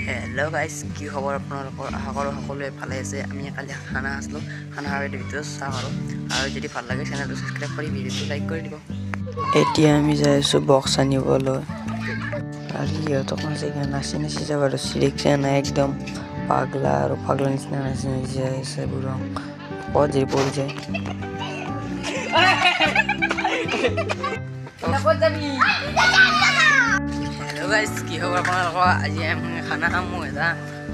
Hello' guys, কি খবৰ আপোনালোকৰ? আশা কৰোঁ সকলোৱে ভালে আছে। আমি কালি খানা আছিলোঁ, খানা খাই ভিডিঅ' চাওঁ আৰু যদি ভাল লাগে চেনেলটো ছাবস্ক্ৰাইব কৰি ভিডিঅ'টো লাইক কৰি দিব। এতিয়া আমি যাই আছোঁ বক্স আনিবলৈ আৰু সিহঁতক নাচি নাচি নাচি যাব আৰু চিৰিকছে নাই, একদম পাগলা আৰু পাগলা নিচিনা নাচি নাচি যাই আছে। বুঢ়া ক'ত যে পৰি যায়। হেল্ল' গাইজ, কি খবৰ আপোনালোকৰ? আজি আমি খানা খাম। মহিলা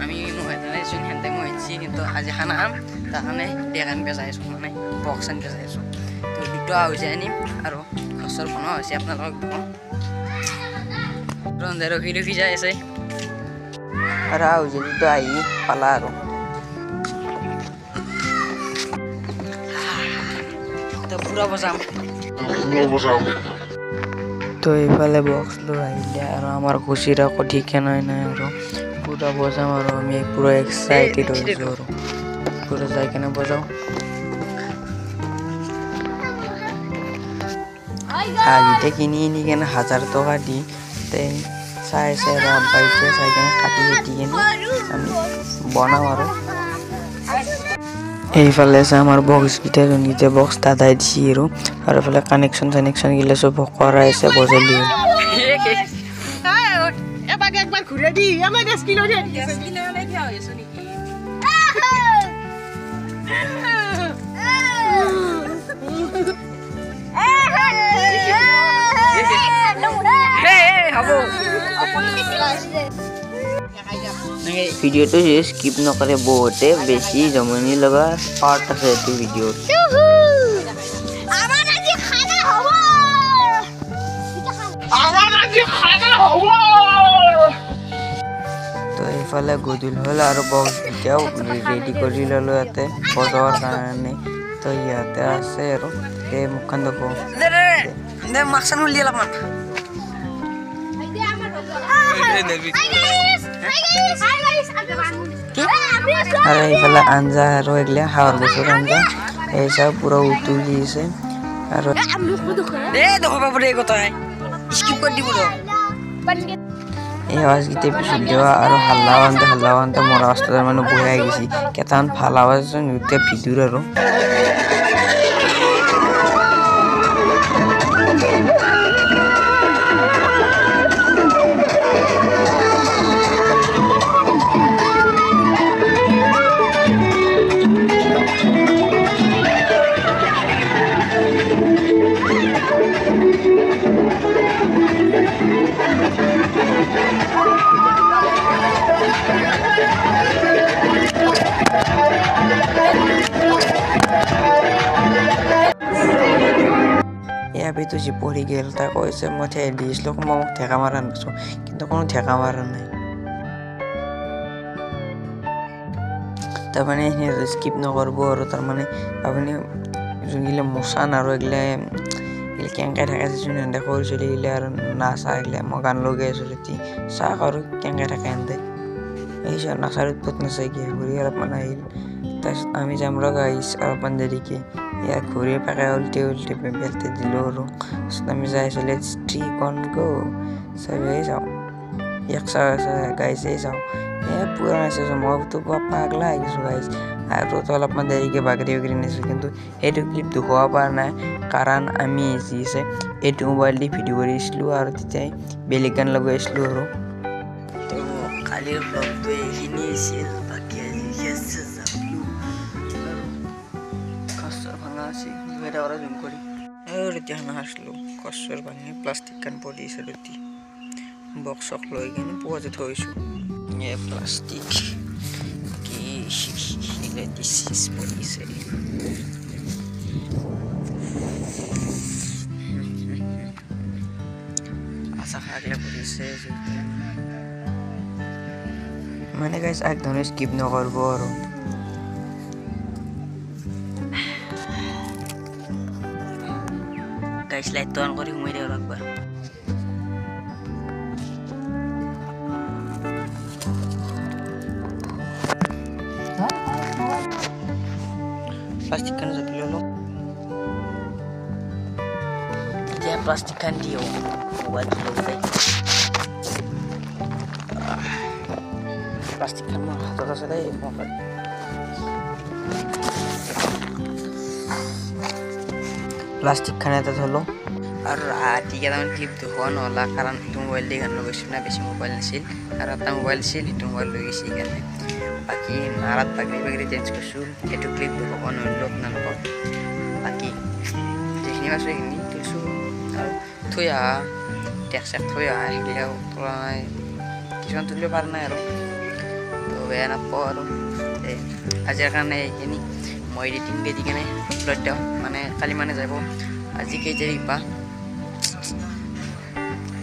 আমি মহিলা নাইছোন, সেনেতে মহিছি, কিন্তু আজি খানা খাম। তাৰ কাৰণে ডেক আনিব যাই আছোঁ, মানে বক্স আনিব যাই আছোঁ। তো দুটা হৈছে আনিম আৰু খচৰ বনোৱা হৈছে। আপোনালোকক ৰন্ধে ৰখি ৰখি যাই আছে আৰু আহুজি দুটা আহি পালা আৰু পুৰা বজাম। তো এইফালে বক্স লৈ আহিলে আৰু আমাৰ খুচিৰ আকৌ ঠিকানাই নাই আৰু পুৰা বজাম আৰু আমি পুৰা এক্সাইটেড হৈছোঁ আৰু পুৰা যাই কেনে বজাওঁ। হাঁহকেইটা কিনি আনি কেনে 1000 টকা দি তে চাই চাই আৰু আব্বাই এতিয়া চাই কেনে কাটি কুটি কেনে আমি বনাওঁ। আৰু এইফালে আছে আমাৰ বক্সকেইটা, যোনকেইটা বক্স দাদাই দিছে আৰু এইফালে কানেকশ্যন চানেকশ্যন গিলা চব কৰাই আছে, বজালি হ'ল। ভিডিঅ'টো যদি স্কিপ নকৰে বহুতে বেছি জমনি লগা পাৰ্ট আছে এইটো ভিডিঅ'ত। তো এইফালে গধূলি হ'ল আৰু বক্সকেইটাও ৰেডি কৰি ল'লোঁ ইয়াতে বজাবৰ কাৰণে। তো ইয়াতে আছে আৰু এই মুখখন দেখো। আৰু এইফালে আঞ্জা আৰু এইগিলা হাঁহৰ গছৰ আঞ্জা এই চব পুৰা উতুলি আছে। আৰু এই আৱাজকেইটা পিছত দেৱা আৰু হাল্লা আনতে হাল্লা আনতে মৰা অৱস্থাত মানে বহাই গৈছে। কেইটামান ভাল আৱাজ গোটেই ভিদুৰ আৰু ইয়াৰ যি পঢ়ি গ'ল তাই কৈছে মই দিছিলোঁ, মই মোক ঠেকা মাৰা নাছোঁ, কিন্তু কোনো ঠেকা মাৰা নাই। তাৰমানে এইখিনি স্কিপ নকৰিব আৰু তাৰমানে আপুনি যোনগিলা মোচান আৰু এইগিলা কেনেকৈ থাকে সিহঁতে সৰু ছোৱালীগিলা আৰু নাচা এইগিলা মই গান লগাই আছোঁ তেতিয়া চাওক আৰু কেনেকৈ থাকে সিহঁতে। এই নাচাৰ উৎপাত নাচাই কি ঘূৰি অলপমান আহিল। তাৰপিছত আমি যাম ৰ গাইছ অলপমান দেৰিকৈ। ইয়াৰ ঘূৰি পাকে উল্টি উল্টি বেলতে দিলোঁ আৰু তাৰপিছত আমি যাই আছোঁ। Let's three গন গ' চবেই যাওঁ, ইয়াক চাওঁ গাইছেই চাওঁ। এই পুৰা নাচিছোঁ, মইতো পুৰা পাগলা হৈ গৈছোঁ গাইছ। আৰু তো অলপমান দেৰিকৈ বাগৰি বাগৰি নাচিছোঁ, কিন্তু সেইটো ক্লিপ দেখুৱাব পৰা নাই কাৰণ আমি যি আছে এইটো মোবাইল দি ভিডিঅ' কৰিছিলোঁ আৰু তেতিয়াই বেলেগ গান লগাইছিলোঁ। আৰু তো কালিৰ ব্লগটো এইখিনি আছিল, বাকী আজি ভাঙা আছে জুম কৰি আৰু এতিয়া নাছিলোঁ। কচৰ ভাঙি প্লাষ্টিক কান পৰি আছে, ৰুটি বক্সক লৈ কিনে পোৱাতে থৈছোঁ। এই প্লাষ্টিক কি পৰিছে। আশা খাগলে পৰিছে মানে গাইছ একদম স্কিপ নকৰিব আৰু। গাইছ লাইটটো অন কৰি সোমাই দিওঁ একবাৰ। প্লাষ্টিকখন জাপি ল'লোঁ, এতিয়া প্লাষ্টিকখন দিওঁ মোবাইলটো লগতে। প্লাষ্টিকখন মোৰ হাতত আছে দেই। প্লাষ্টিকখন এটা থলোঁ আৰু ৰাতি কেইটামান ক্লিপ দেখুওৱা নহ'লা, কাৰণ সেইটো মোবাইল দি গান গৈছোঁ না, বেছি মোবাইল নাছিল আৰু এটা মোবাইল আছিল, সেইটো মোবাইল লৈ গৈছে সেইকাৰণে। বাকী নাৰাত বাগৰি বাগৰি ডেন্স কৰিছোঁ, সেইটো ক্লিপ দেখুৱাব নোৱাৰিলোঁ আপোনালোকক। বাকী যিখিনি পাইছোঁ সেইখিনি তুলিছোঁ আৰু থৈ অহা টেক চেক থৈ অহা সেইগিলাও তোলা নাই, কিছুমান তুলিব পৰা নাই আৰু, তো বেয়া নাপাওঁ আৰু। এই আজিৰ কাৰণে এইখিনি, মই এডিটিং দি কেনে আপলোড দিওঁ, মানে কালি মানে যাব। আজি কেই তাৰিখ বা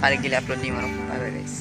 কালি গ'লে আপলোড দিম আৰু। Bye bye guys.